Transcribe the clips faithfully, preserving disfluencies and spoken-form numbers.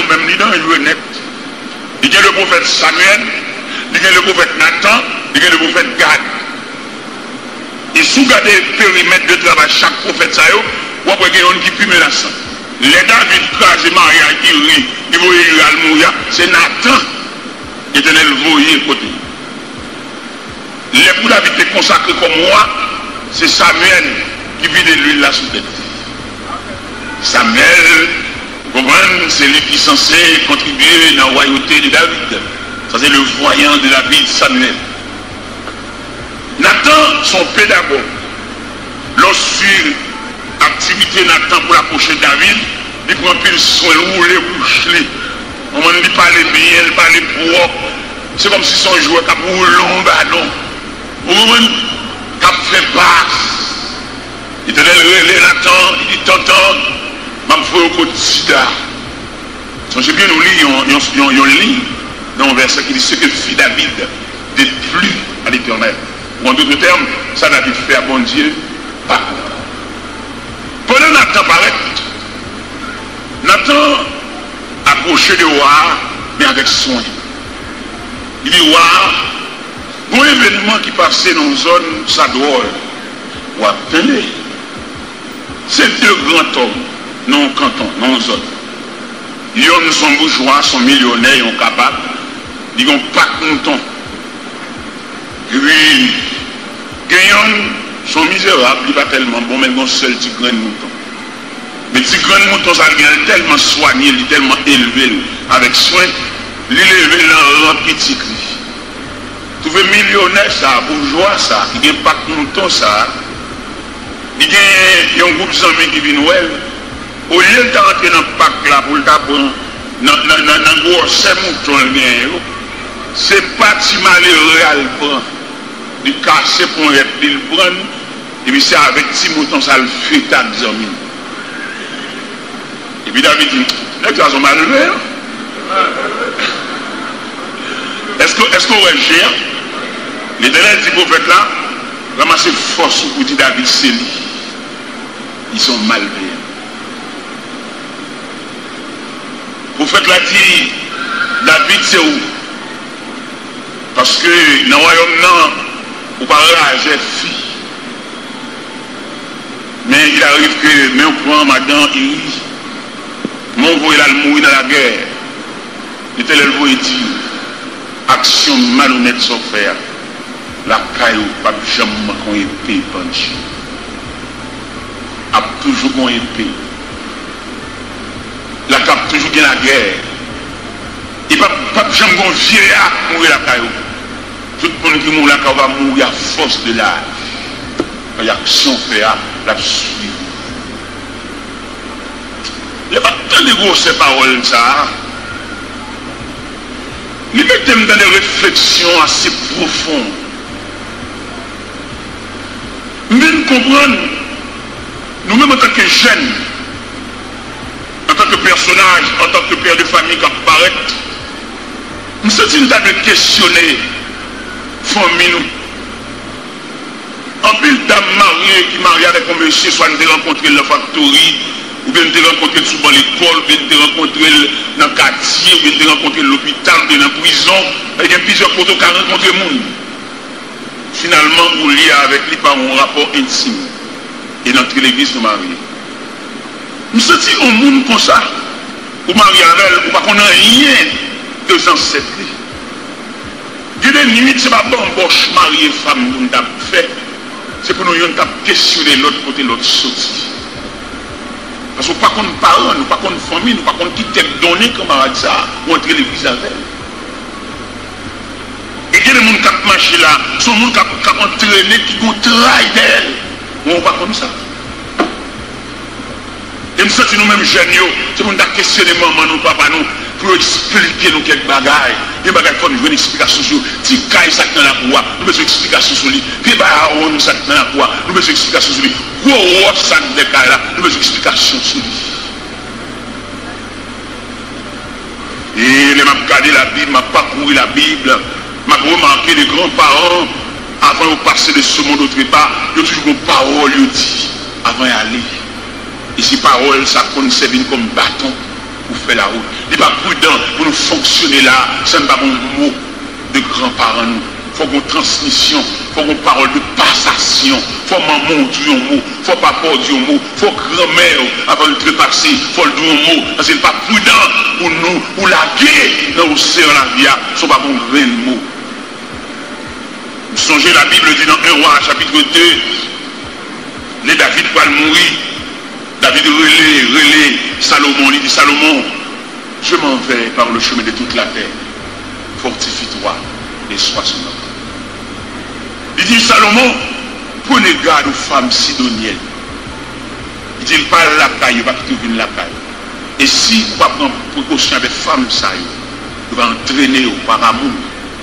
menm li danjere nèt. Li gen le pwofèt Samyèl, li gen le pwofèt Natan, li gen le pwofèt Gad. E si w gade perimèt de travay chak pwofèt sa yo, w ap wè gen yonn ki pi menasan. Lè David kraze maryaj Iri, li voye Iri al mouri a, se Natan Letènèl voye kote l. Lè pou David te konsakre kòm wa, se Samyèl ki vide lwil la sou tèt li. Samyèl, ou konprann, se li ki sanse kontribye nan wayote de David. Sa se le voyant de David, Samyèl. Natan se yon pedagòg. Lè w swiv aktivite Natan pou l apwoche David, li pran anpil swen, l woule bouch li. Manman li pale byen, l pale pwòp. Se kòmsi se yon jwè k ap woule yon balon. Ou konprann? K ap fè pas. Letènèl rele Natan, li di, Tantan, m ap voye w kot Sida. Sonje byen, nou li yon, yon, yon, yon liy nan yon vèsè ki di, Ce que fit David déplut à l'Éternel. Ou, an dòt tèm, sa David fè a Bondye pa kontan. Pandan Natan parèt, Natan apwoche de wa a, men avèk swen. Li di, Wa a, gon evènman ki pase nan yon zòn, sa dwòl. Wa a tande. Se de gran tòm nan yon kanton, nan yon zòn. Yonn se yon boujwa, se yon milyonè, yon kabak, li gen yon pak mouton. Epi, gen yonn se yon mizerab, li pa tèlman bon, men l gen yon sèl ti grenn mouton. Men ti grenn mouton sa, l gen, l tèlman swanye l, li tèlman elve l avèk swen, li leve l nan ran pitit li. Twouve milyonè sa, boujwa sa, ki gen pak mouton sa, li gen yon gwoup zanmi ki vin wè l. Olye l ta rantre nan pak la pou l ta pran nan, nan, nan, nan gwosè mouton l genyen yo, se pa ti malere a l pran. Li kase ponyèt li, l pran l, epi se avèk ti mouton sa l fete ak zanmi l. Epi David di, Nèg sa se yon malveyan. Èske, èske w wè je a? Letènèl di pwofèt la, Ranmase fòs ou pou di David se li. Li se yon malveyan. Pwofèt la di, David se ou. Paske nan wayòm nan, ou pa rajè fi. Men il arrive que men w pran madan Iri, men w voye l al mouri nan lagè. Letènèl voye di, aksyon malonèt sa w fè a, lakay ou p ap janm manke yon epe pandye. Ap toujou gen yon epe. Lakay ap toujou gen lagè. E p ap, p ap janm gen yon vye a k mouri lakay ou. Tout moun ki mouri lakay ou va mouri a fòs de laj. Paske aksyon w fè a, l ap swiv ou. Lè m ap tande gwosè pawòl sa a, li mete m nan de refleksyon ase pwofon. M vin konprann, nou menm antanke jèn, antanke pèsonaj, antanke pè de fanmi k ap parèt, m santi n ta dwe kesyone fanmi nou. Anpil dam marye ki marye avèk yon mesye, swa n te rankontre l nan faktori, oubyen n te rankontre l sou ban lekòl, oubyen n te rankontre l nan katye, oubyen n te rankontre l lopital, oubyen nan prizon. Gen plizyè kote w ka rankontre moun. Finalman, ou lye avèk li pa yon rapò entim. E nan legliz nou marye. M santi yon moun konsa, ou marye avè l, ou pa konn anyen de zansèt li. Gen de nwit, se pa banbòch marye fanm nou t ap fè. Se pou nou youn t ap kesyone lòt kote lòt soti. Paske ou pa konn paran n, ou pa konn fanmi n, ou pa konn ki tèt donnen kanmarad sa a, ou antre legliz avè l. E gen de moun k ap mache la, se yon moun k ap, k ap antrene, ki gon tray dèyè l. Men ou pa konn sa. E m santi nou menm jèn yo, se pou n ta kesyone manman nou, papa nou, pou yo eksplike nou kèk bagay. Gen bagay fò n jwenn eksplikasyon sou yo. Ti kay sa k nan lakou a, nou bezwen eksplikasyon sou li. Vye bawon sa k nan lakou a, nou bezwen eksplikasyon sou li. Gwo wòch sa k dèyè kay la, nou bezwen eksplikasyon sou li. E lè m ap gade Labib, m ap pakouri Labib, m ap remake de gran paran, avan yo pase de ce monde au trépas, yo toujou gon pawòl yo di avan y ale. E se pawòl sa konn sèvi n kòm baton. pou fè lawout. Li pa pridan pou nou fonksyone la san n pa gon mo de granparan nou. Fò gon transmisyon, fò gon pawòl de pasasyon. Fò manman w di yon mo, fò papa w di yon mo, fò granmè w, avan l trepase, fò l di yon mo. Paske li pa pridan pou nou, pou lage nan oseyan lavi a san w pa gon grenn mo. M sonje Labib di nan en Wa chapit de, lè David pral mouri, David rele, rele Salomon, li di, Salomon, je m'en vais par le chemin de toute la terre, fortifie-toi et sois son homme. Li di, Salomon, prenez garde aux femmes sidoniennes. Li di, pa al lakay yo, pa kite yo vin lakay. E si ou pa pran prekosyon avèk fanm sa yo, yo va antrene w par amour,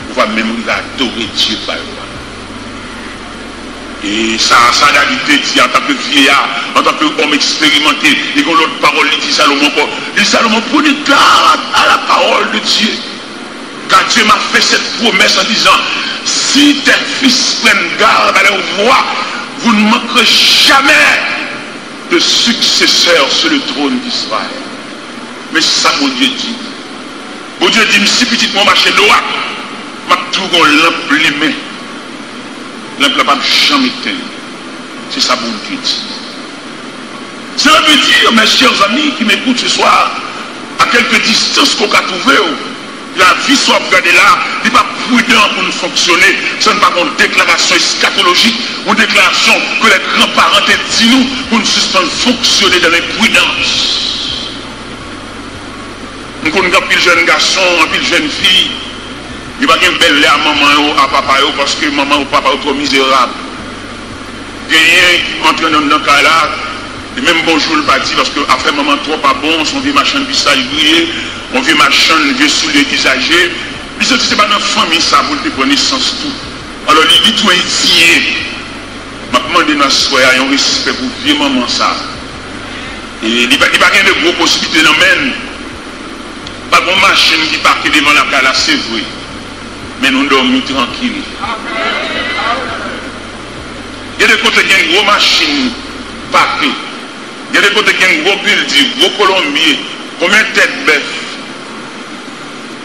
ou va menm rive adore Dye pa yo a. E sa, sa David te di antanke vyeya, antanke òm eksperimante. Li gen yon lòt pawòl, li di Salomon ankò. Li di Salomon, prenez garde à la parole de Dieu. Car Dieu m'a fait cette promesse en disant, si tes fils prennent garde à leur voix, vous ne manquerez jamais de successeurs sur le trône d'Israël. Men sa Bondye di. Bondye di m, si pitit mwen mache dwat, m ap toujou gen yon lanp limen. Lanp la p ap janm etenn. Se sa Bondye di. Cela veut dire, mes chers amis qui m'écoutent ce soir, à quelque distance ke w ka twouve w, lavi sa w ap gade la, li pa pridan pou n fonksyone san n pa gen yon deklarasyon eskatolojik, yon deklarasyon ke lè granparan te di nou pou n sispann fonksyone dans l'imprudence. M konn gen anpil jèn gason, anpil jèn fi, yo pa gen bèl lè a manman yo, a papa yo, paske manman yo, papa yo twò mizerab. Genyen ki antre nan, nan kay la, li menm bonjou l pa di, paske afè manman twò pa bon, se yon vye machann visaj griye, yon vye machann, vye soulye izaje. Li santi se pa nan fanmi sa pou l te pran nesans tou. Alò, li, li tou endiye. M ap mande nou aswè a yon respè pou vye manman sa. E li pa, li pa gen de gwo posiblite nan men l. Pa gen yon machin ki pake devan lakay la, se vre. Men nou dòmi trankil. Gen de kote gen gwo machin pake. Gen de kote gen gwo bilding, gwo kolonbye, konbyen tèt bèf.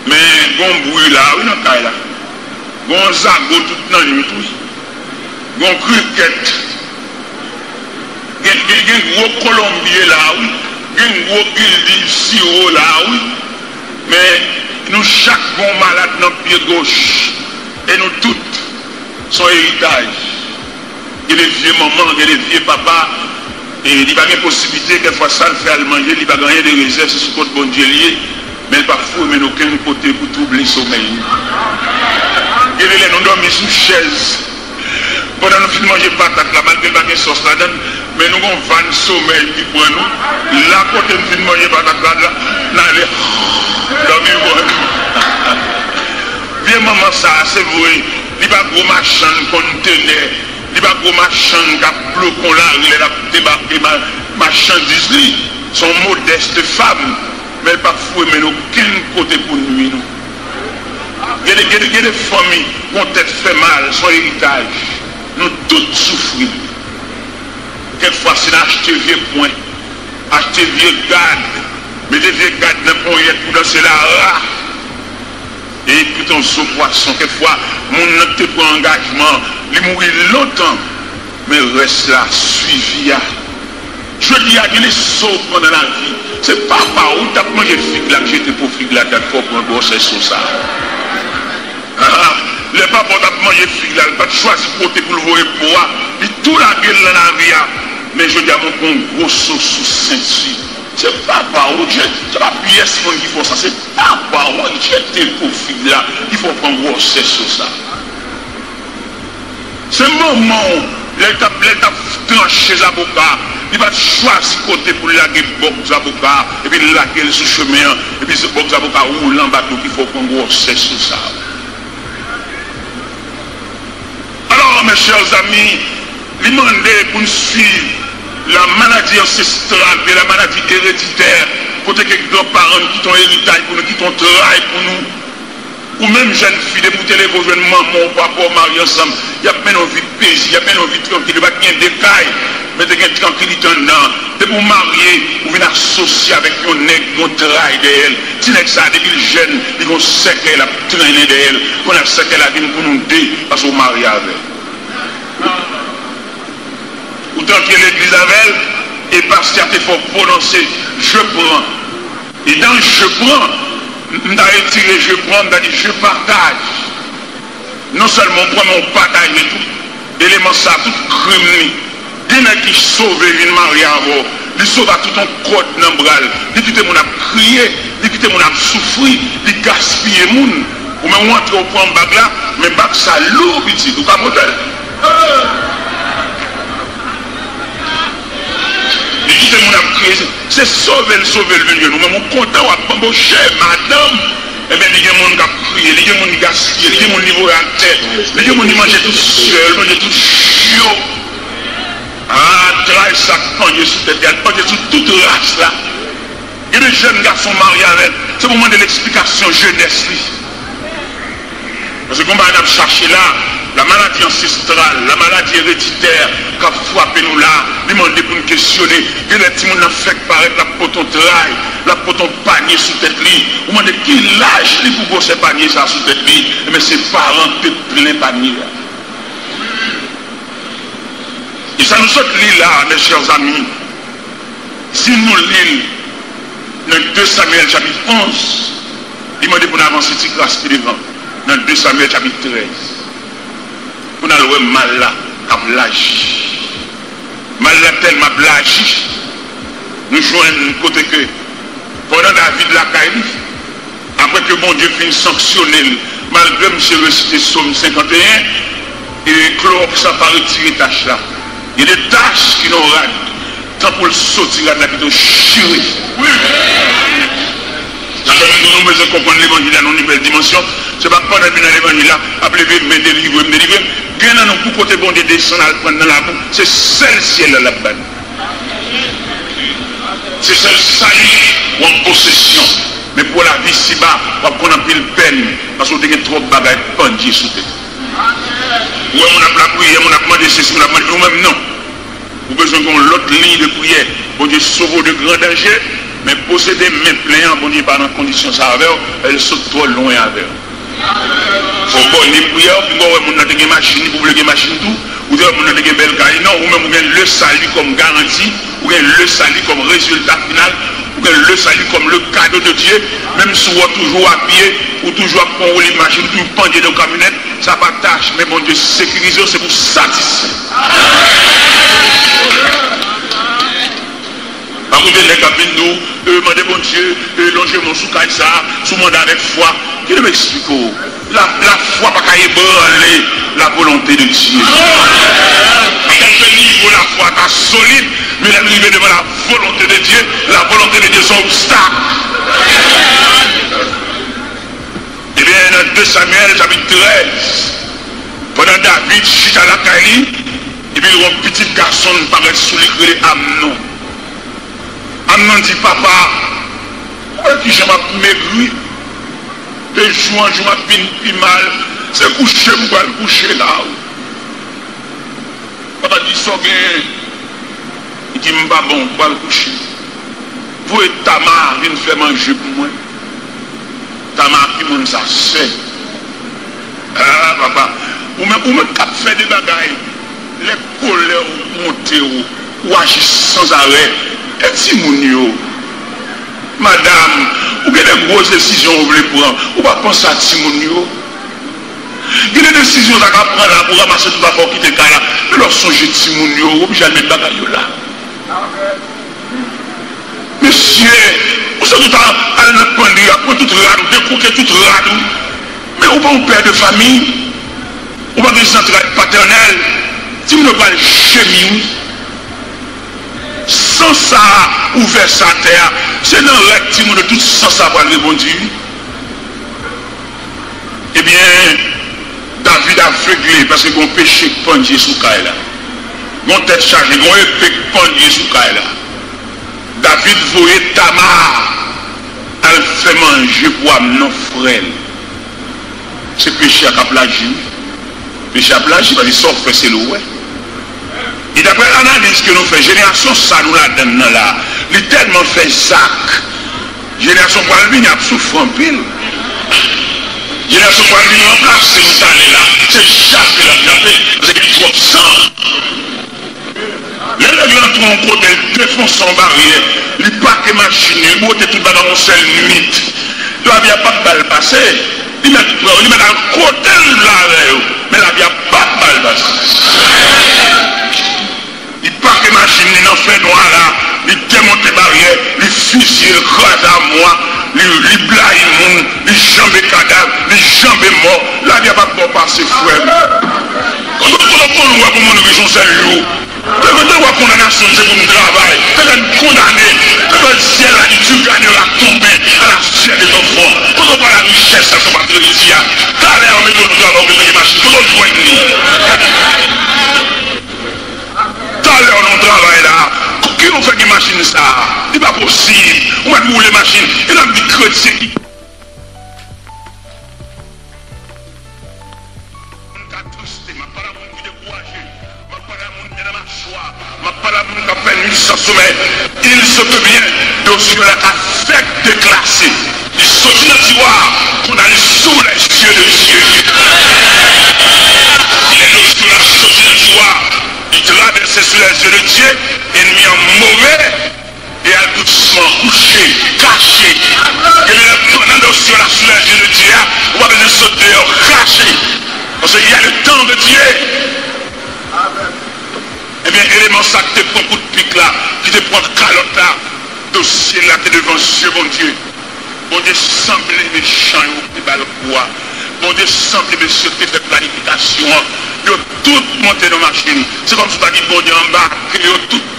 Men gon bri la wi nan kay la. Gon zago tout nan nwit wi. Gon krikèt. Gen, gen, gen gwo kolonbye la wi. Gen gwo bilding siwo la wi. Men nou chak gon malad nan pye goch. E nou tout se yon eritaj. Gen de vye manman, gen de vye papa, e li pa gen posiblite, kèk fwa sa l fè al manje, li pa gen anyen de rezèv, se sou kont Bondye l ye, men l pa foure men n okenn kote pou twouble somèy nou. Gen de lè nou dòmi sou chèz. Pandan nou fin manje patat la, malgre l pa gen sòs ladan l, men nou gon vag somèy ki pran nou. La kote n fin manje patat la, la, n ale dòmi pran nou. Vye manman sa a, se vre, li pa gwo machann kontenè, li pa gwo machann k ap bloke yon lari lè l ap debake ma-, machandiz li. Se yon modèst fanm, men l p ap foure men l okenn kote pou nwi nou. Gen de, gen de, gen de fanmi, yon tèt fè mal, se yon eritaj. Nou tout soufri. Kèk fwa, se nan achte vye pwen, achte vye gad, mete vye gad nan ponyèt pou danse lara. E kite yon zo pwason. Kèk fwa, moun nan ki te pran angajman, li mouri lontan, men rès la, swivi a. Jodi a, gen de zo w pran nan lavi. Se papa w t ap manje fig la, k jete po fig la, dat fò w pran gwosès zo sa. Ah, lè papa w t ap manje fig la, li pa t chwazi kote pou l voye po a, li tou lage l nan lari a. Men jodi a, moun pran yon gwo zo sou senti. Se papa w, se pa pyès moun ki fè w sa, se papa w, jete po fig la, ki fè w pran gwosès zo sa. Se manman w, lè l t ap, lè l t ap tranche zaboka, li pa t chwazi kote pou l lage bòk zaboka, epi l lage l sou chemen an, epi se bòk zaboka woule anba dlo ki fè w pran gwosès zo sa. Alò, mes chers amis, li mande pou n swiv la maladie ancestrale, de la maladie héréditaire, kote ke granparan n kite yon eritaj pou nou, kite yon tray pou nou. Ou menm jèn fi, depi w te leve w jwenn manman w, papa w marye ansanm, y ap mennen w vi pezib, y ap mennen w vi trankil, yo pa t gen de kay, men te gen trankilite anndan. Depi w marye, ou vin asosye avèk yon nèg ki gen yon tray dèyè l. Ti nèg sa a, depi l jèn, li gen yon sèkèy l ap trennen dèyè l. Kounye a, sèkèy la vin pou nou de, paske w marye avè l. Ou t antre legliz avè l, e pastè a te fè w pwononse, "Je prends." E nan "je prends", m ta retire "je prends", m ta di "je partage". Non sèlman w pran, men w pataje tou. Eleman sa a, tout krim li. Gen nèg ki sove vin marye avè w, li sove ak tout yon kòd nan bra l, li kite moun ap kriye, li kite moun ap soufri, li gaspiye moun. Ou menm w antre, w pran bag la, men bag sa lou, pitit, ou ka pote l. Li kite moun ap kriye. Se sove l sove l vin jwenn ou. Men ou kontan w ap banboche madanm. Ebyen, li gen moun k ap kriye, li gen moun ki gaspiye, li gen moun li voye atè, li gen moun li manje tout sèl, manje tout cho. Ah, tray sa k pandye sou tèt li, al pandye sou tout ras la. Gen de jèn gason marye avè l, se pou mande l eksplikasyon jenès li. Paske gon bagay n ap chache la, la maladie ancestrale, la maladie héréditaire k ap frape nou la, li mande pou n kesyone. Gen lè timoun nan fèk parèt, l ap pote yon tray, l ap pote yon panye sou tèt li. Ou mande ki laj li pou gwosè panye sa sou tèt li. Ebyen, se paran k te plen panye a. E sa nou sot li la, mes chers amis, si nou li l nan de Samyèl chapit onz, li mande pou n avanse ti kras pi devan, nan de Samyèl chapit trèz, pou n al wè mal la k ap laji. Mal la tèlman ap laji, nou jwenn kote ke pandan David lakay li, apre ke Bondye fin sanksyone l, malgre misye resite Sòm senkanteyen, e klowòks la pa retire tach la. Gen de tach ki nan rad, tankou l soti rad la pito chire. Sa fè nou bezwen konprann levanjil la nan yon nouvèl dimansyon. Se pa pandan n vin nan levanjil la, ap leve men, "Delivre m, delivre m." Gen nan nou pou kote Bondye desann al pran nan labou, se sèl syèl la l ap ba nou. Se sèl sali w an posesyon. Men pou lavi siba, w ap konn anpil pèn, paske w te gen twòp bagay pandye sou tèt ou. Ou wè moun ap lapriyè, moun ap mande sesi, moun ap mande, ou menm non. Ou bezwen gen yon lòt liy de priyè. Bondye sove w de gran danje, men posede men plen an, Bondye pa nan kondisyon sa avè w, el sot twò lwen avè w. Fò w bòne priyè w, pinga w wè moun nan te gen machin, li pou vle gen machin tou. Ou te wè moun nan te gen bèl kay. Non, ou menm ou gen le salut kòm garanti, ou gen le salut kòm rezilta final, ou gen le salut kòm le cadeau de Dieu. Menm si w toujou apiye, ou toujou ap pran woulib machin, ou toujou pandye nan kamyonèt, sa pa tach, men Bondye sekirize w, se pou satisfè. Pa koute nèg k ap vin di w, e, mande Bondye, e, lonje men w sou kay sa, si w mande avèk fwa. Kite m eksplike w. La, lafwa pa ka ebranle la volonte de Dye. Kèlke nivo lafwa ta solid, men lè l rive devan la volonte de Dye, la volonte de Dye se yon obstak. Ebyen, nan de Samyèl, chapit trèz, pandan David chita lakay li, epi yon pitit gason parèt sou li k rele Amnon. Amnon di, "Papa, ou wè kijan m ap megri? De jou an jou, m ap vin pi mal. Se kouche m pral kouche la, wi." Papa di, "Sa w genyen?" Li di, "M pa bon, m pral kouche. Voye Tama vin fè manje pou mwen." Tama ki moun sa, sè? Ah, papa, ou menm, ou menm k ap fè de bagay, lè kolè w monte w, ou aji sanzarè. E timoun yo? Madanm, ou gen de gwo desizyon ou vle pran, ou pa panse a timoun yo? Gen de desizyon w ta ka pran la pou w ranmase tout afè w kite kay la, men lè w sonje timoun yo, ou oblije al met bagay yo la. Mesye, ou sot ou ta al nan kwen li a, pran tout rad ou, dekwoke tout rad ou, men ou pa yon pè de fanmi, ou pa gen zantray patènèl, timoun yo pral jemi wi. San sa a ou vèse atè a, se nan rad timoun yo tout san sa a pral rebondi wi. Ebyen, David avegle paske gen yon peche k pandye sou kay la. Gen yon tèt chaje, gen yon epe k pandye sou kay la. David voye Tama al fè manje pou Amnon, frè l. Se peche a k ap laji, wi. Peche a ap laji, paske sa w fè, se li w wè. E daprè analiz ke nou fè, jenerasyon sa nou ladann nan la, li tèlman fè zak. Jenerasyon pral vini ap soufri anpil. Jenerasyon pral vini ranplase nou talè la. Se chape l ap chape, paske gen twòp san. Lè nèg lan antre yon kote, l defonse yon baryè, li pake machin li, li bwote tout bagay yon sèl nwit. Lavi a p ap ba l pase. Li mèt pran yo, li mèt al kote l vle avè yo, men lavi a p ap ba l pase. Li pake machin li nan fènwa la, li demonte baryè, li fiziye, li kraze amwa, li, li blayi moun, li janbe kadav, li janbe mò. Lavi a p ap ba w pase, frè m. Kote, kote w konn wè pou moun riche yon sèl jou? Kote w wè kondanasyon se pou m travay? Kote n kondane? Kote syèl la di, tu gagneras ton pain à la sueur de ton front? Kote w wè larichès sa, sa w ap reyisi a? Talè w mete w nan travay, w bezwen gen machin. Kote w jwenn li? Talè w nan travay la, ki w fè gen machin sa a? Li pa posib. Ou mèt boule machin. E l ap di kretyen ki moun ka triste, m ap pale a moun ki dekouraje, m ap pale a moun ki nan machwa, m ap pale a moun k ap fè nuit sans sommeil. Il se peut bien, dosye la ka fèk deklase. Li soti nan tiwa a, konn al sou les yeux de Dieu. Lè dosye la soti nan tiwa a, li travèse sou les yeux de Dieu, ènmi an move, e al dousman kouche, kache. Epi lè pandan dosye la sou les yeux de Dieu a, ou pa bezwen sot deyò, kache. Paske il y a le temps de Dieu. Ebyen, eleman sa k te pran kout pik la, ki te pran kalòt la, dosye l la te devan zye Bondye. Bondye sanble mechan yo te ba l kou a. Bondye sanble mesye yo te fè planifikasyon an. Yo tout monte nan machin. Se kòmsi w ta di Bondye anbake yo tout.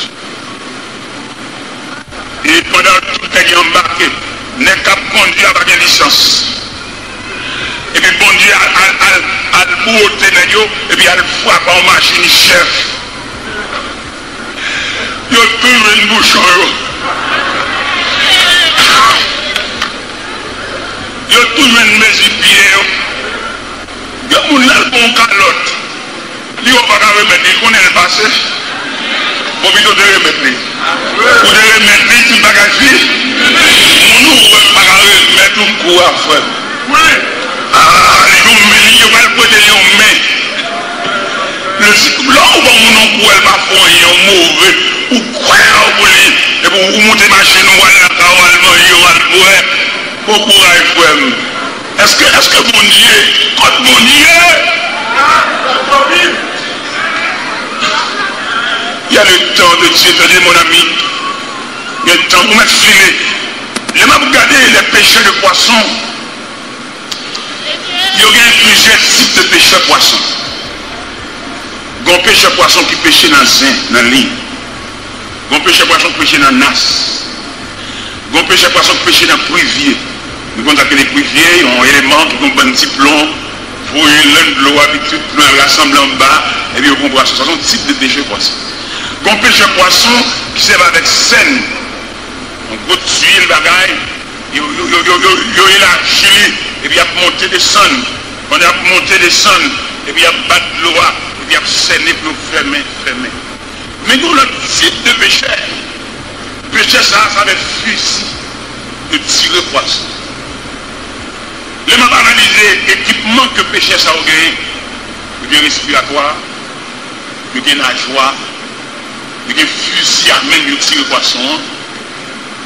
E pandan tout nèg yo anbake, nèg k ap kondui a pa gen lisans. Epi Bondye al, al, al, al bwote nèg yo, epi al frape yon machin chèf. Yo tou jwenn bouchon yo. Yo tou jwenn mezi pye yo. Gen moun la l pran yon kalòt. Li wè w pa ka remèt li, li konnen l pase. Bon, pito w te remèt li. Ou te remèt li, tout bagay fini. Moun ou wè pa ka remèt ou kou a, frè m. Ah, li gon men, li, yo pral prete li yon men. Lè w ban moun yon kou, l pa fè w anyen, ou move, ou kwè w pou li, epi w moute machin ou, w al lakay ou, w al manje, w al bwè. Bon kouraj, frè m. Èske, èske Bondye, kot Bondye? Il y a le temps de Dieu, tande, mon ami. Gen tan pou mèt file. Lè m ap gade les pêcheurs de poissons, yo gen plizyè tip de pechè pwason. Gen yon pechè pwason ki peche nan zen, nan liy. Gen yon pechè pwason ki peche nan nas. Gen yon pechè pwason ki peche nan privye. Nou konn sa k rele privye, yon eleman ki gen yon bann ti plon, voye lann dlo a, epi tout plon yo rasanble anba, epi yo pran pwason. Sa se yon tip de pechè pwason. Gen yon pechè pwason ki sèvi avèk sèn, yon gwo twil bagay, yo, yo elaji li, epi y ap monte desann. Pandan y ap monte desann, epi y ap bat dlo a, epi y ap sène pou yo fèmen, fèmen. Men gen yon lòt tip de pechè. Pechè sa a, sa avèk fizi, yo tire pwason. Lè m ap analize ekipman ke pechè sa yo genyen, yo gen respiratwa, yo gen najwa, yo gen fizi a menm yo tire pwason an.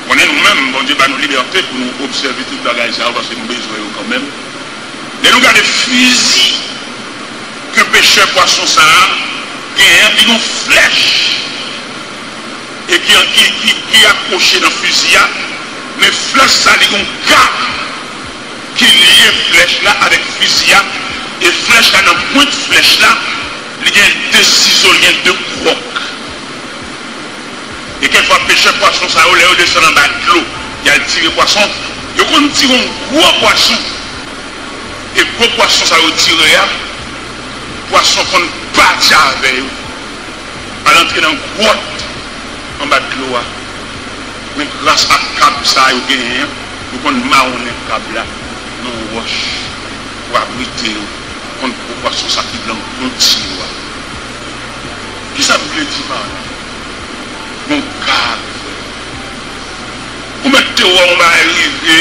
Konnen nou menm, Bondye ba nou libète pou nou obsève tout bagay sa yo, paske nou bezwen yo kanmenm. Lè nou gade fizi ke pechè pwason sa a genyen, li gen yon flèch e ki, ki, ki, ki akwoche nan fizi a, men flèch sa li gen yon kab ki lye flèch la avèk fizi a, e flèch la nan pwent flèch la, li gen de sizo, li gen de kwòk. E kèk fwa pechè pwason sa yo, lè yo desann anba dlo, y al tire pwason, yo konn tire yon gwo pwason. E gwo pwason sa yo tire a, pwason konn pati avè yo, al antre nan gwòt anba dlo a. Men gras ak kab sa yo genyen an, yo konn mawonnen kab la nan yon wòch. Fabrike yo kont pwopasyon sa ki blan kontinye a. Kisa m vle di pa la? Gon gad, frè. Ou mèt te wè yon bagay rive,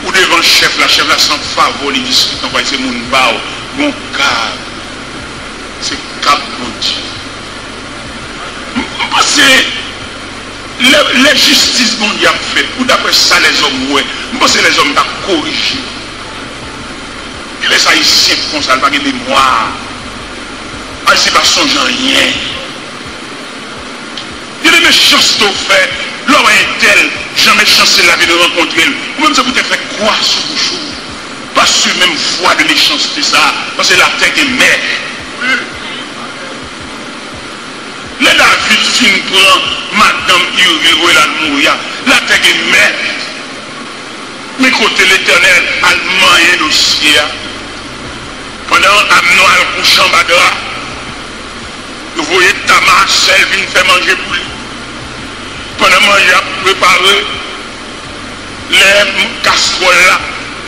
ou devan chèf la, chèf la san favè w, li diskite ankò, se moun pa w. Gon gad. Se gad Bondye. M, m panse lè, lè jistis Bondye ap fèt, pou daprè sa lèzòm wè, m panse lèzòm t ap korije. Gen lè sa Ayisyen konsa, l pa gen memwa. Ayisyen pa sonje anyen. Gen de mechanste w fè, lè w wè entèl, jan mechanste la vin rankontre l, ou menm se pou w te fè kwa sou bouch ou. Pa swiv menm vwa de mechanste sa, paske latè gen mè. Lè David fin pran madanm Iri, voye l al mouri a, latè gen mè. Men kote Letènèl al manyen dosye a. Pandan Amnon al kouche anba dra, yo voye Tama, sè l, vin fè manje pou li. Pandan manje ap prepare, lè kastwòl la,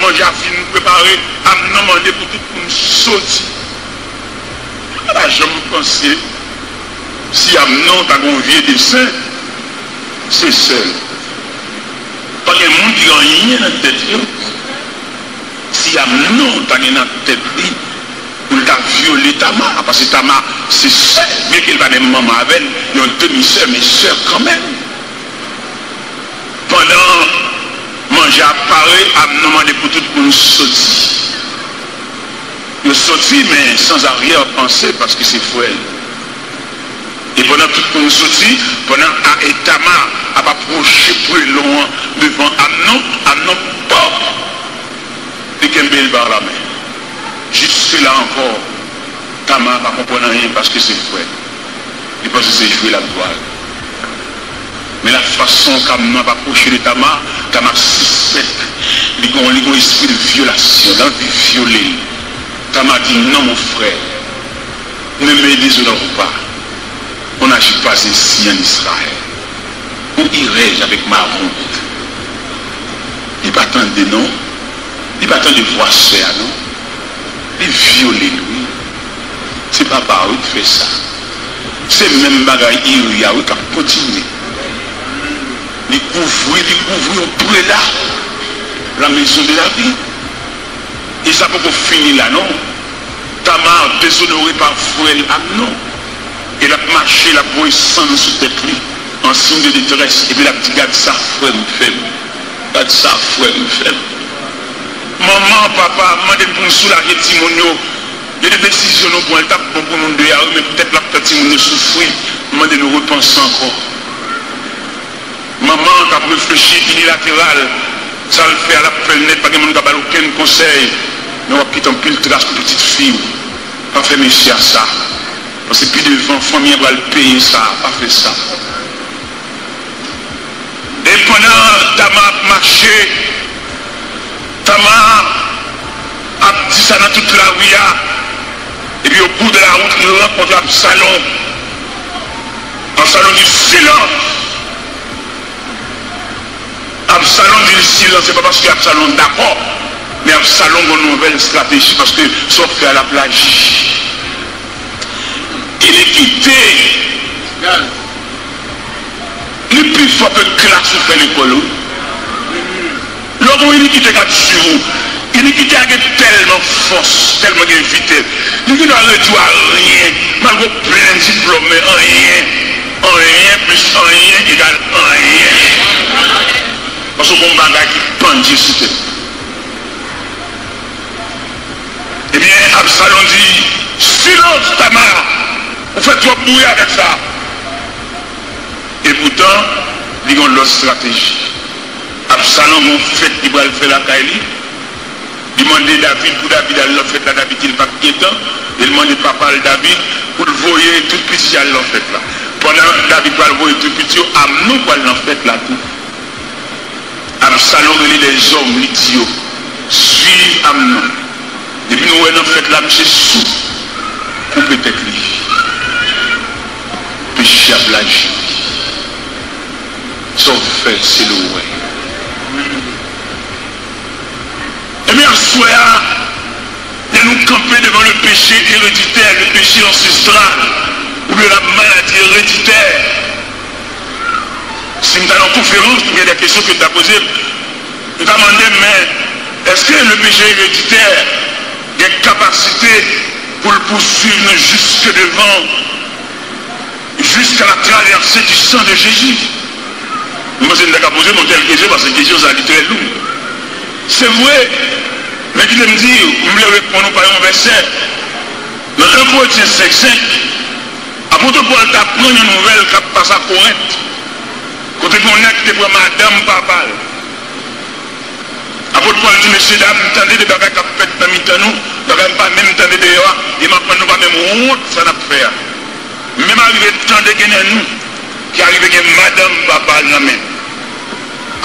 manje a fin prepare, Amnon mande pou tout moun soti. Mwen pa janm panse si Amnon ta gen yon vye desen, se sè l. Pa gen moun ki gen anyen nan tèt yo. Si Amnon ta gen nan tèt li pou l ta vyole Tama, paske Tama se sè, byenke l pa menm manman avè l, yon demi sè, men sè kanmenm. Pandan manje ap pare, Amnon mande pou tout moun soti. Yo soti, men sans arrière pensée, paske se frè l. E pandan tout moun soti, pandan a, e Tama ap apwoche pwelon an devan Amnon, Amnon, pòp! Li kenbe l pa lamen. Jiske la ankò, Tama pa konprann anyen paske se frè l. Li panse se jwe l ap jwe. Men la fason Amnon ap apwoche de Tama, Tama sispèk. Li gon, li gon espri de vyolasyon, l anvi vyole l. Tama di, non, mon frère, ne me déshonore pas. On n'agit pas ainsi en Israël. Où irai-je avec ma honte? Li pa tande non. Li pa tande vwa sè a non. Li vyole l wi. Se papa a wi k fè sa. Se menm bagay Iri a wi k ap kontinye. Li kouvri, li kouvri yon prela, la maison de David. E sa poko fini la non. Tamar dezonore pa frè l Amnon. E l ap mache, l ap voye sann sou tèt li, an siy de detrès, epi l ap di, gad sa frè m fè m. Gad sa frè m fè m. Manman, papa, mande m pou m soulaje timoun yo. Gen de desizyon nou pran, l t ap bon pou nou de a wi, men poutèt l ap fè timoun yo soufri, m mande nou repanse ankò. Manman k ap reflechi inilateral, sa l fè a, l ap fè l nèt, pa gen moun k ap ba l okenn konsèy, men w ap kite anpil tras pou pitit fi w. Pa fè mesye a sa, paske pi devan, fanmi an pral peye sa, pa fè sa. E pandan Tama ap mache, Tama ap di sa nan tout lari a, epi au bout de la route, li rankontre Absalon. Absalon di, silans! Absalon di l silans, se pa paske Absalon dakò, men Absalon gen yon nouvèl estrateji, paske sa w fè a l ap laji. Inikite, li pi fò ke klas ou fè lekòl ou. Lè w gen yon inikite k ap swiv ou, inikite a gen tèlman fòs, tèlman gen vitès, li gendwa redui w a anyen, malgre w plen diplòm, men anyen, anyen plis anyen egal anyen. Paske w gen yon bagay ki pandye sou tèt ou. Ebyen, Absalon di, silans, Tamar! Ou fè twòp bri avèk sa. Epoutan, li gen yon lòt estrateji. Absalon gen yon fèt li pral fè lakay li. Li mande David pou David al nan fèt la, David di l p ap gen tan. E l mande papa l David pou l voye tout pitit al nan fèt la. Pandan David pral voye tout pitit yo, Amnon pral nan fèt la tou. Absalon rele lèzòm, li di yo, swiv Amnon. Depi nou wè nan fèt la, misye sou, koupe tèt li. Peche ap laji. Sa w fè, se l ou wè. Ebyen, aswè a, Lè nou kanpe devan le péché héréditaire, le péché ancestral, oubyen la maladie héréditaire, si m ta nan konferans, gen de kesyon ke m ta poze m. M ta mande m, men, èske le péché héréditaire gen kapasite pou l pouswiv nou jiske devan, jusqu'à la traversée du sang de Jésus? Mwen, se m ta ka poze m yon tèl kesyon, paske kesyon sa a, li trè lou. Se vre, men kite m di w, m vle reponn ou pa yon vèsè. Nan en Korentyen senk senk, apot Pòl t ap pran yon nouvèl k ap pase a Korent, kote gen yon nèg ki te pran madanm papa l. Apot Pòl di, "Mesyedam, m tande de bagay k ap fèt nan mitan nou, bagay m pa menm tande deyò a, e m aprann nou pa menm wont sa n ap fè a." Menm arive tande gen nan nou ki arive gen madanm papa l nan men.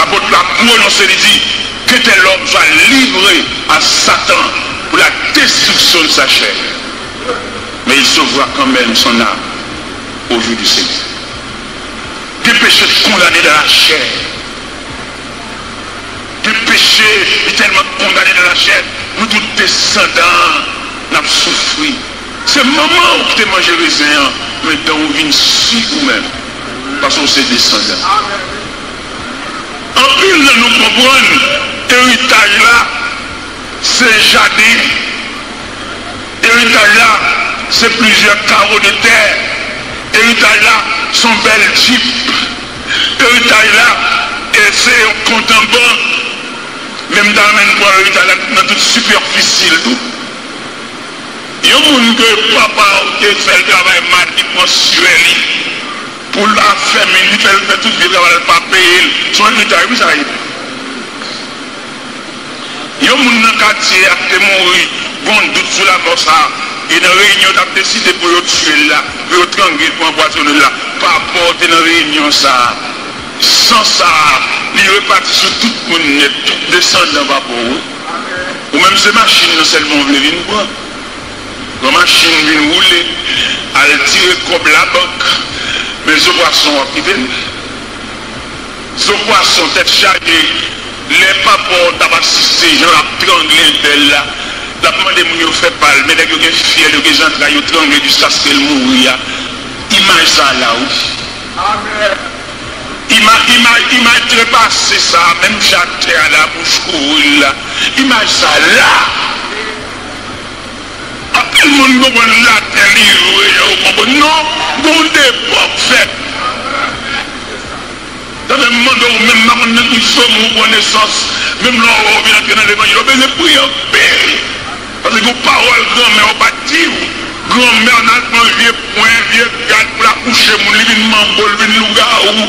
Apot la pwononse, li di, "Que tel homme soit livré à Satan pour la destruction de sa chair, mais il sauvera quand même son âme au jour du Seigneur." Des péchés condamnés dans la chair. Gen peche, li tèlman kondane nan lachè, nou tout desandan, n ap soufri. Se manman w ki te manje rezen an, men dan w vin si ou menm, paske w se desandan. Anpil nan nou konprann eritaj la, se jaden. Eritaj la, se plizyè kawo de tè. Eritaj la, se yon bèl djip. Eritaj la, e se yon kont an bank. Men m ta renmen n pran eritaj la nan tout sipèfisi l tou. Yon moun ke papa w te fè l travay mal, li pran swè li pou l afèmi l, li fè l fè tout vye travay la, l pa peye l. Se yon eritaj, wi, sa ye. Yon moun nan katye a te mouri, gen yon dout sou lamò sa a, e nan reyinyon yo t ap deside pou yo tiye l la, pou yo trangle l, pou anpwazonnen l la. Papa w te nan reyinyon sa a. San sa a, li repati sou tout moun nèt, tout desandan papa w, wi. Ou menm se machin nan sèlman w vle vin pran. Pran machin vin woule, al tire kòb labank, men zo pwason w ap kite l. Zo pwason, tèt chaje, lè papa w t ap asiste jan l ap trangle entèl la, l ap mande moun yo fè pa l, men nèg yo gen fyèl, yo gen zantray, yo trangle jiskaske l mouri a. Imaj sa a la, wi. Ima-, ima-, imaj trepase sa a, menm jan atè a la, bouch kouvri l la. Imaj sa a la. Anpil moun konprann latè livre yo, konprann. Non, gen yon depo k fèt. Tande m mande w, menm m pa konn nan ki fanmi w pran nesans, menm lè w wè w vin antre nan levanjil, w bezwen priye anpil. Paske gen pawòl granmè w pa t di w. Granmè w nan pran vye pwen, vye gad pou l akouche moun, li vin manbo, li vin lougawou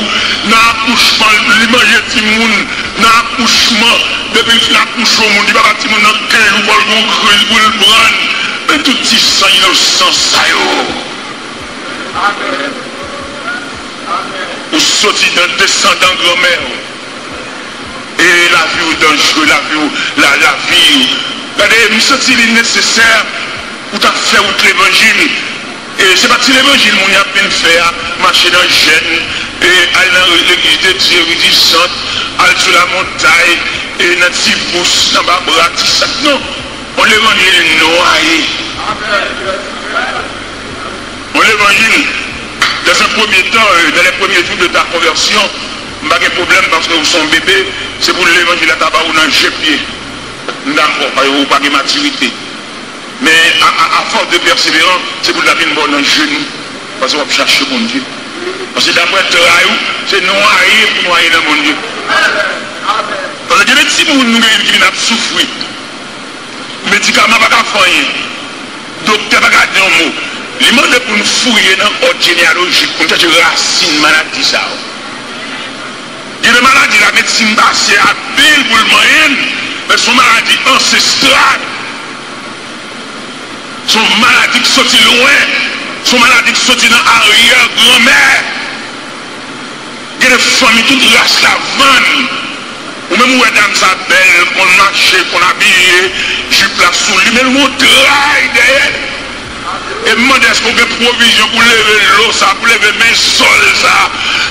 nan akouchman, li manje timoun nan akouchman. Depi l fin akouche yon moun, li pa ba timoun nan kenz jou, fò l gen yon kriz pou l pran l. Men tout ti san inosan sa yo. Ou soti nan desandan granmè w. E lavi w danjre, lavi w, la, lavi w. Gade, m santi li nesesè pou ta fè wout levanjil. E se pa ti levanjil moun y ap vin fè a, mache nan jèn, e al nan legliz de Dye ridisant, al sou lamontay, e nan ti bous, nan ba bra, ti sak, non. On levanjil nwaye. On levanjil, dans un premier temps, euh, dans les premiers jours de ta conversion, m pa gen pwoblèm paske ou se yon bebe, se pou levanjil la ta ba ou nan je pye. M dakò, paske ou pa gen matirite. Men a, a, a fòs de pèseverans, se pou l ta vin ba w nan jenou. Paske w ap chache Bondye. Paske daprè tray ou, se nwaye pou nwaye nan Bondye. Paske gen de timoun nou genyen ki vin ap soufri. Medikaman pa ka fè anyen. Doktè pa ka di yon mo. Li mande pou n fouye nan òd jeneyalojik, pou n chèche rasin maladi sa yo. Gen de maladi la medsin pase abil pou l manyen l, men se yon maladi ansestral. Se yon maladi ki soti lwen. Se yon maladi ki soti nan aryè granmè. Gen de fanmi tout ras la vann. Ou menm ou wè dam sa bèl, konn mache, konn abiye, jip la sou li, men l gon tray dèyè l. E m mande èske w gen pwovizyon pou leve lo sa, pou leve men sòl sa.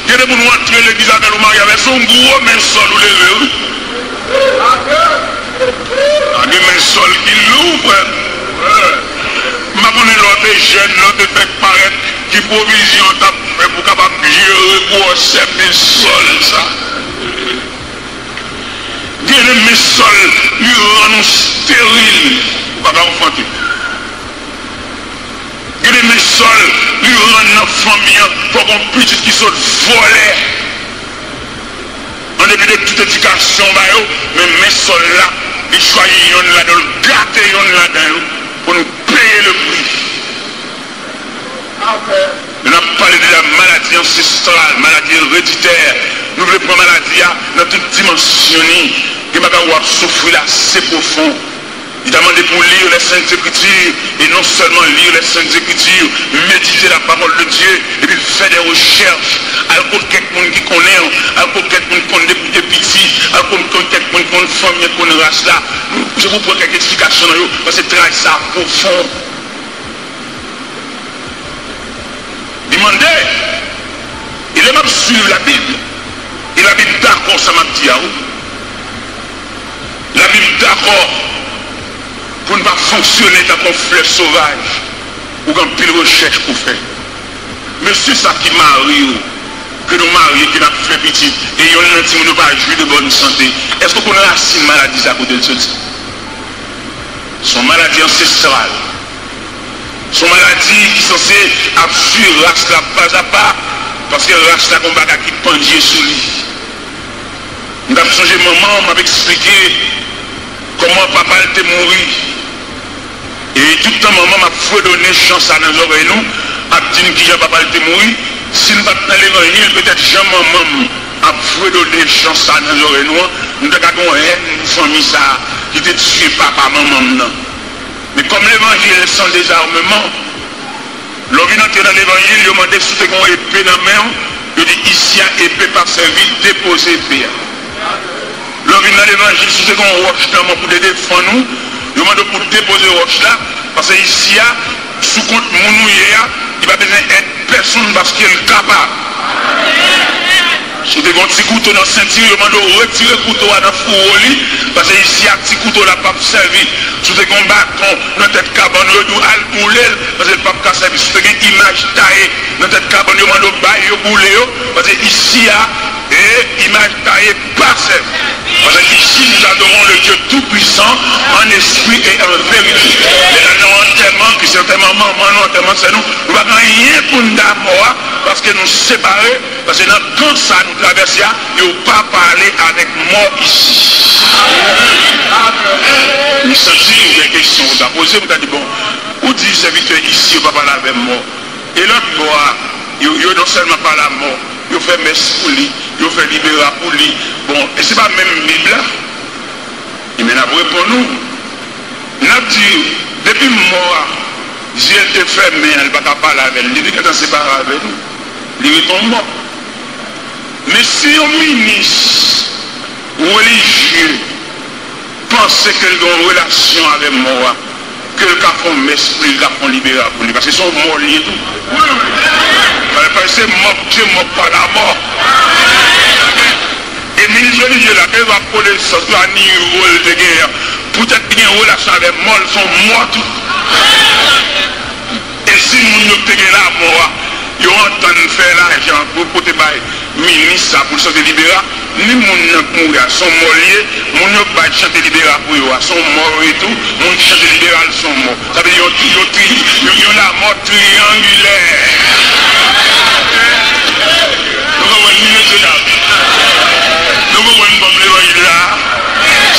Gen de moun ou antre legliz avè l, ou marye avè l, se yon gwo men sòl ou leve, wi. A gen men sòl ki lou, frè m. Jèn nan te fèk parèt ki pwovizyon t ap fè pou kapab jere gwosè men sòl sa. Gen de men sòl, li rann ou steril, ou pa ka anfante. Gen de men sòl, li rann nan fanmi an, fò gon pitit ki sot vòlè. An depi de tout edikasyon ba yo, men men sòl la, li chwazi yonn ladan, l gate yonn ladan yo pou nou peye le pri. Men n ap pale de la maladi ansestral, maladi ereditè. Nou vle pran maladi a nan tout dimansyon li. Gen bagay w ap soufri la, se pwofon. Li ta mande pou w li les Saintes Écritures, e non sèlman li les Saintes Écritures, medite la parole de Dieu, epi fè de rechèch, al kot kèk moun ki konnen w, al kot kèk moun ki konn depi w te piti, al kot, kot kèk moun ki konn fanmi an, ki konn ras la. Se pou pran kèk eksplikasyon nan yo, paske travay sa pwofon. Li mande, e lè m ap swiv Labib, e Labib dakò sa m ap di a, wi. Labib dakò pou n pa fonksyone tankou yon flè sovaj ou gen anpil rechèch pou fè. Mesye sa ki mari w, ke nou marye, ke n ap fè pitit, e yonn nan timoun yo pa jwi de bòn sante, èske w konn rasin maladi sa kote l soti? Se yon maladi ansestral. Se yon maladi ki sanse ap swiv ras la pa a pa, paske ras la gon bagay ki pandye sou li. M t ap sonje manman m ap eksplike kòman papa l te mouri. E tout tan manman m ap fredone chan sa nan zòrèy nou, ap di n kijan papa l te mouri, si n pa t nan levanjil, petèt jan manman m ap fredone chan sa nan zòrèy nou an, nou ta ka gen yon hèn pou fanmi sa a ki te tiye papa manman m nan. Men kòm levanjil se yon dezame, lè w vin antre nan levanjil, yo mande si w te gen yon epe nan men w, yo di, isi a, epe pa sèvi, depoze epe a. Lè w vin nan levanjil, si w te gen yon wòch nan men w pou te defann ou, yo mande w pou w depoze wòch la, paske isi a, sou kont moun ou ye a, li pa bezwen èd pèsonn paske l kapab. Si w te gen yon ti kouto nan senti w, yo mande w retire kouto a nan fouwo li, paske isi a ti kouto la p ap sèvi. Si w te gen yon baton nan tèt kabann ou, yo di w al boule l, paske l p ap ka sèvi. Si w te gen imaj taye nan tèt kabann, yo mande w bay yo boule yo, paske isi a, e imaj taye pa sèvi. Paske isi, nous adorons le Dieu Tout-Puissant en esprit et en vérité. Lè n al nan yon antèman, ke se antèman manman nou, antèman sè nou, nou pa gen anyen pou n da mò a, paske nou separe, paske nan kan sa nou travèse a, yo pa pale avèk mò isi. M santi gen kesyon ou ta poze, m ta di, bon, ou di sèvitè isi yo pa pale avèk mò. E lòt bò a, yo, yo non sèlman pa lamò, yo fè mès pou li, yo fè libera pou li. Bon, e se pa menm Bib la? Ebyen, n ap reponn ou. N ap di, depi mò a, zye l te fèmen an, li pa ka pale avè n, li te gentan separe avè nou. Li ret yon mò. Men si yon minis relijye panse ke l gen yon relasyon avè mò a, ke l ka fè yon mès pou li, l ka fè yon libera pou li, paske se yon mò li ye tou. Paske se mò k tye mò pa lamò. E minis relijye la, ke l va konesans la, nivo l te genyen an, poutèt li gen relasyon avè mò, l se yon mò tou. E si moun yo k te gen lamò a, yo antann fè lajan pou pote bay minis sa pou l chante libera, ni moun nan k mouri a, se yon mò l ye, moun yo k bay chante libera pou yo a, se yon mò yo ye tou, moun k chante libera l se yon mò. Sa vle di yon, yon, yon, yon lamò triyangilè. Nou konprann, wi, mesye dam? Nou konprann kòm levanjil la?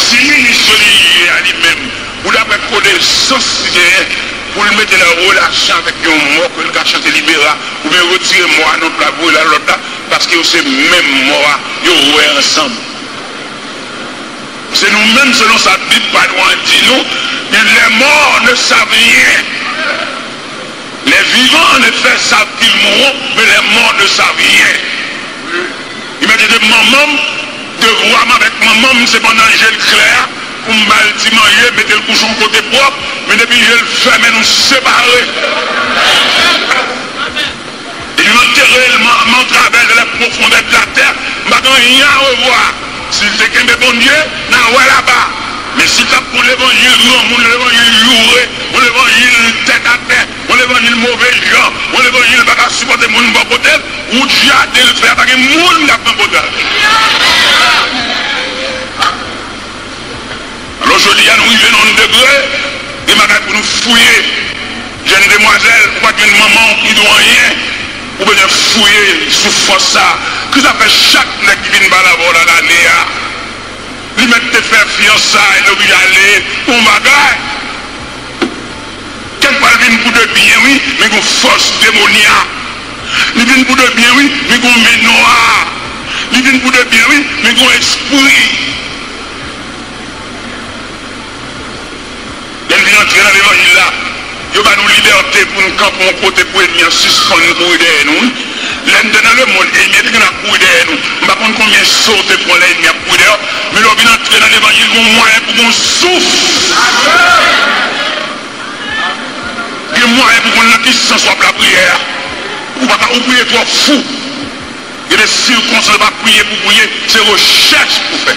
Si minis relijye a li menm, pou daprè konesans li genyen, pou l mete l an relasyon avèk yon mò ke l ka chante libera, oubyen retire mò a nan pla voye l al lòt la, paske yo se menm mò a, yo wè ansanm. Se nou menm, selon sa Bib pa nou an di nou, men les morts ne savent rien. Les vivants, en effet, savent qu'ils mourront, mais les morts ne savent rien. Imajine manman m, devwa m avèk manman m, se pandan je l klè a, pou m ba l ti manje, mete l kouche yon kote pwòp, men depi je l fèmen, nou separe. Epi m antere l, m, m antrave l dans les profondeurs de la terre, m pa gen anyen a revwa. Si l te kenbe Bondye, n a wè laba. Men si l t ap pran levanjil granmoun, levanjil joure, yon levanjil tèt atè, yon levanjil move jan, yon levanjil pa ka sipòte moun bò kote l, wout jaden l fè a, pa gen moun k ap pran kote l. Alò, jodi a, nou rive nan yon degre, gen bagay pou nou fouye. Jèn demwazèl, ou pa t jwenn manman w ki di w anyen, ou bezwen fouye soufrans sa a. Kisa fè chak nèg ki vin pale avè w la, l ale a? Li mèt te fè fiyansay, li oblije ale, yon bagay. Kèk fwa l vin pou de byen, wi, men gon fòs demonyak. Li vin pou de byen, wi, men gon men nwa. Li vin pou de byen, wi, men gon espri. Lè n vin antre nan levanjil la, yo ba nou libète pou n kanpe yon kote pou ènmi an sispann kouri dèyè nou, wi. Lè n te nan lemonn, ènmi an te gentan ap kouri dèyè nou. M pa konn konbyen so w te pran lè ènmi ap kouri dèyè w, men lè w vin antre nan levanjil, gen yon mwayen pou gon souf. Gen mwayen pou konn nan ki sans w ap lapriyè a. Ou pa ka, ou priye twò fou. Gen de sikonstans, pa priye pou priye, se rechèch pou fè.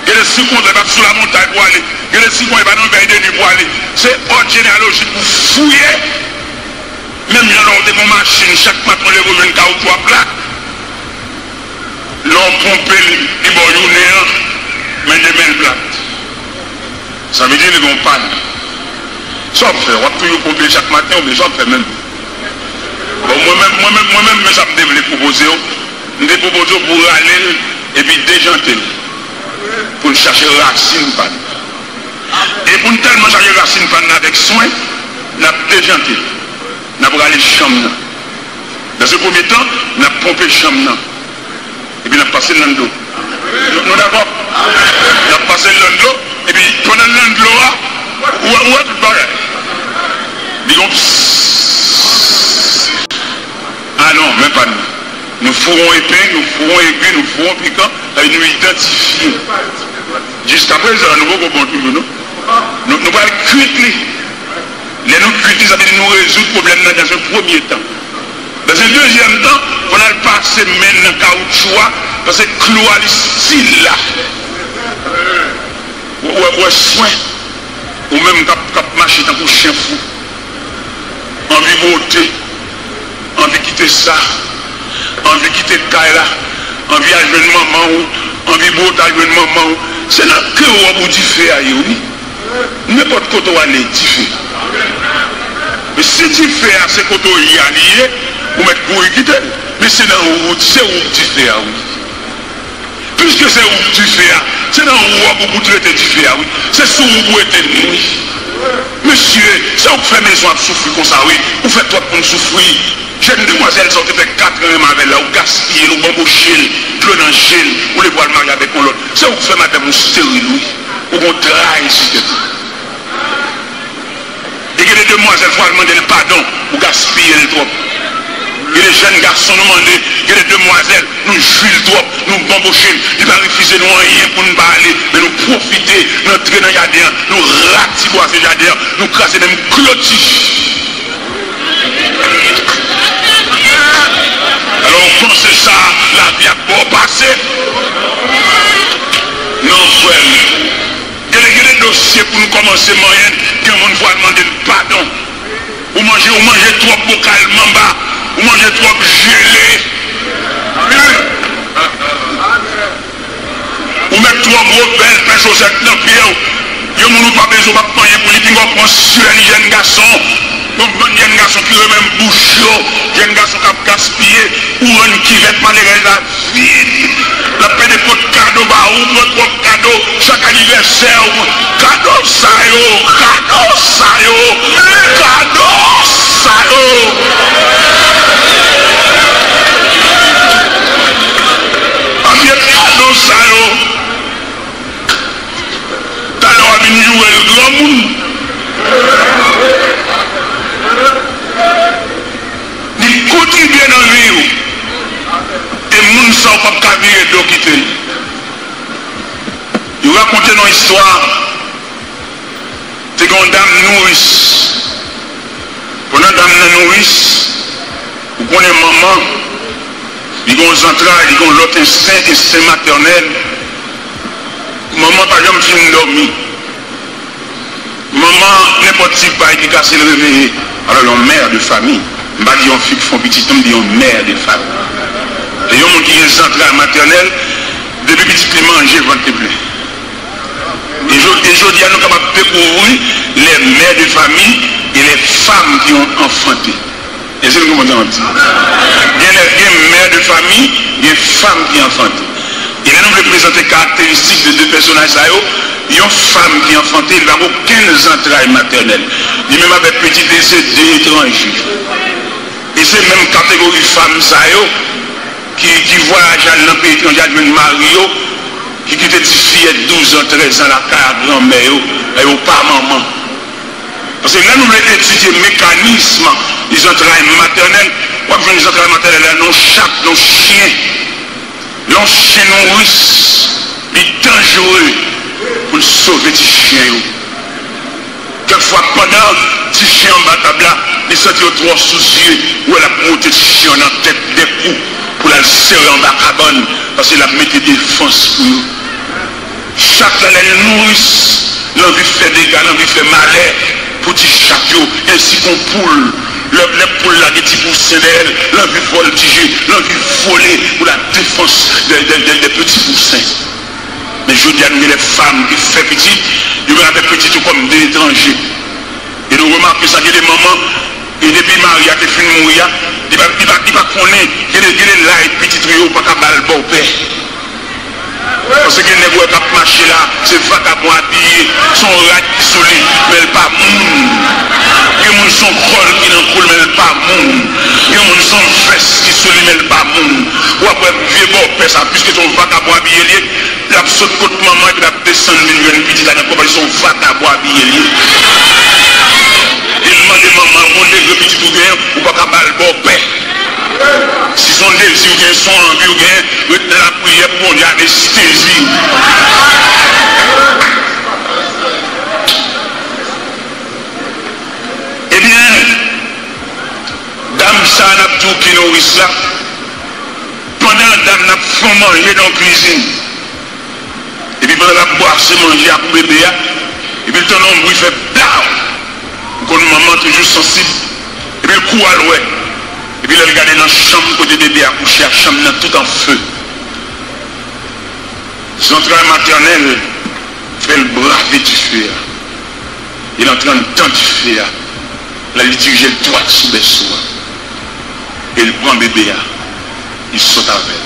Gen de sikonstans, pa sou lamontay pou ale. Gen de sikonstans, pa nan vèy de nwi pou ale. Se òb jeneyalojik pou fouye. Menm jan lè w te gon machin, chak maten w leve w jwenn kawoutchou ap lak. Lè w ponpe li, li ba w yonnen an, men demen l plat. Sa vle di li gen yon pàn. Sa w ap fè? W ap toujou ponpe chak maten oubyen sa w ap fè menm? Bon, mwen menm, mwen menm, mwen menm, men sa m te vle pwopoze w. M te pwopoze w pou w rale l epi dejante l. Pou n chache rasin pàn. E pou n tèlman chache rasin pàn nan avèk swen, n ap dejante l. N ap rale chanm nan. Nan se premye tan, n ap ponpe chanm nan. Epi n ap pase l nan dlo. Nou, nou dakò? N ap pase l nan dlo, epi pandan l nan dlo a, ou wè, ou wè tout bagay. Li gon pss. Ah non, men pa nou. Nou foure yon epeng, nou foure yon egwi, nou foure yon pikan, sa vle di nou idantifye. Jiskaprezan, nou poko bon toujou, non? Nou, nou pral kwit li. Lè nou kwit li, sa vle di nou rezoud pwoblèm nan dans un premier temps. Dans un deuxième temps, fò n al pase men n nan kawoutchou a, paske klou a li stil la. Ou wè, wè swen, ou menm k ap, k ap mache tankou chen fou. Anvi bwote, anvi kite sa, anvi kite kay la, anvi al jwenn manman w, anvi bwote al jwenn manman w. Se nan ke wòb ou dife a ye, wi. Nenpòt kote w ale, dife. Men si dife a se kote w ye a li ye, ou mèt kouri kite l. Men se nan wout, se ou k dife a, wi. Piske se ou k dife a, se nan wòb ou pou t rete dife a, wi. Se sou ou pou etèn li, wi. Mesye, se ou k fè mezon ap soufri konsa, wi. Ou fè twòp moun soufri. Jèn demwazèl sa ou te fè kat an renmen avè l la, ou gaspiye l, ou banboche l, dlo nan je l, ou leve w al marye avèk yon lòt. Se ou k fè madanm ou steril, wi. Ou gon tray sou tèt ou. E gen de demwazèl, fò w al mande l padon, ou gaspiye l twòp. Gen de jèn gason nou mande, gen de demwazèl, nou jwi l twòp, nou banboche l. Li pa refize nou anyen pou n pa ale, men nou pwofite, n antre nan jaden an, nou ratibwaze jaden an, nou kraze menm kloti. Alò, ou panse sa, lavi ap ba w pase? Non, frè m. Gen de, gen de dosye pou nou kòmanse manyen, gen moun pou al mande l padon. Ou manje, ou manje twòp bokal manba, ou manje twòp jele. Ou met twò gwo bèl pen chosèt nan pye w. Yon moun ou pa bezwen, w p ap manyen pou li, pinga w pran syèl jèn gason. Yon bann jèn gason ki renmen bouch yo, jèn gason k ap gaspiye, ou rann kivèt malerèz la vid. L ap pede pot kado ba ou, pran twòp kado, chak anivèsè ou. Kado sa yo, kado sa yo, kado sa yo. Anvye kado sa yo. Talè w a vin joure l granmoun. Li kontribye nan vi w. E moun sa w p ap ka vire do kite l. Yo rakonte nou yon istwa. Te gen yon dam nouris. Pandan dam nan nouris, ou konnen manman, li gen yon zantray, li gen yon lòt ensten, ensten matènèl. Manman pa janm fin dòmi. Manman, nenpòt ti pay ki kase, l reveye. Alò, yon mè de fami, m pa di yon fi k fè yon pitit non, m di yon mè de fami. E yon moun ki gen zantray matènèl, depi pitit li manje, vant li plen. E jodi a, nou kapab dekouvri les mères de famille et les femmes qui ont enfanté. Èske nou konprann sa m ap di? Gen lè, gen mè de fami, gen fanm ki anfante. E lè nou vle prezante karakteristik de de pèsonaj sa yo, yon fanm ki anfante, li pa gen okenn zantray matènèl. Li menm avèk pitit li, se de etranje. E se menm kategori fanm sa yo ki, ki vwayaje al nan peyi etranje al jwenn mari yo, ki kite ti fiyèt douz an, trèz an lakay a granmè yo, lè yo pa manman. Paske lè nou vle etidye mekanism zantray matènèl, w ap jwenn zantray matènèl la nan yon chat, nan yon chen. Lè yon chen nouris, li danjere pou l sove ti chen yo. Kèk fwa, pandan ti chen anba tab la, li santi yo twò sousye, ou wè l ap monte ti chen an nan tèt de kou pou l al sere anba kabann, paske l ap mete defans pou yo. Chat la, lè l nouris, l anvi fè dega, l anvi fè malè pou ti chat yo, ensi kon poul. Lè, lè poul la gen ti pousen dèyè l, l anvi vòltije, l anvi vole pou la defans de, de, de, de peti pousen. Men jodi a, nou gen de fanm ki fè pitit, yo vin avèk pitit yo kòm de etranje. E nou remake sa, gen de manman, e depi mari a te fin mouri a, li pa, li pa, li pa konnen, gen de, gen de lay pitit ou ye, ou pa ka ba l bòpè. Paske gen nèg ou wè k ap mache la, se vakabon abiye, se yon rad ki sou li, men l pa moun. Gen moun se yon kòl ki nan kou l, men l pa moun. Gen moun se yon vès ki sou li, men l pa moun. W ap wè vye bòpè sa, piske se yon vakabon abiye l ye, l ap sot kot manman epi l ap desann vin jwenn pitit la nan kò, paske se yon vakabon abiye l ye. Li mande manman l, gon degre pitit ou genyen, ou pa ka ba l bòpè. Si se yon dezi ou genyen, se yon anvi ou genyen, ret nan lapriyè pou Bondye anestezi w. Ebyen, dam sa a n ap di w ki nouris la, pandan dam nan ap fè manje nan kwizin, epi pandan l ap bwase manje a pou bebe a, epi l tande yon bri fè blaw. Ou konn manman toujou sansib. Epi l kouri al wè. Epi lè l gade nan chanm kote bebe a kouche a, chanm nan tout an fe. Zantray matènèl fè l brave dife a. E l antre anndan dife a. Lè li dirije l dwat sou bèso a. E l pran bebe a. Li sot avè l.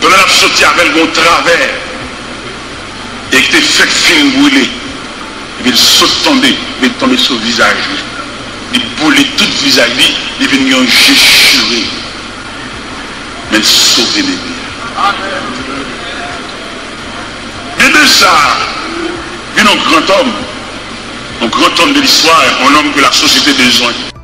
Pandan l ap soti avè l, gen yon travè e ki te fèk fin brile. Epi l sot tonbe, epi l tonbe sou vizaj li. Li boule tout vizaj li, li vin gen yon je chire. Men l sove bebe a. Bebe sa a vin yon grandòm, yon grandòm de listwa, yon nonm ke la sosyete bezwen.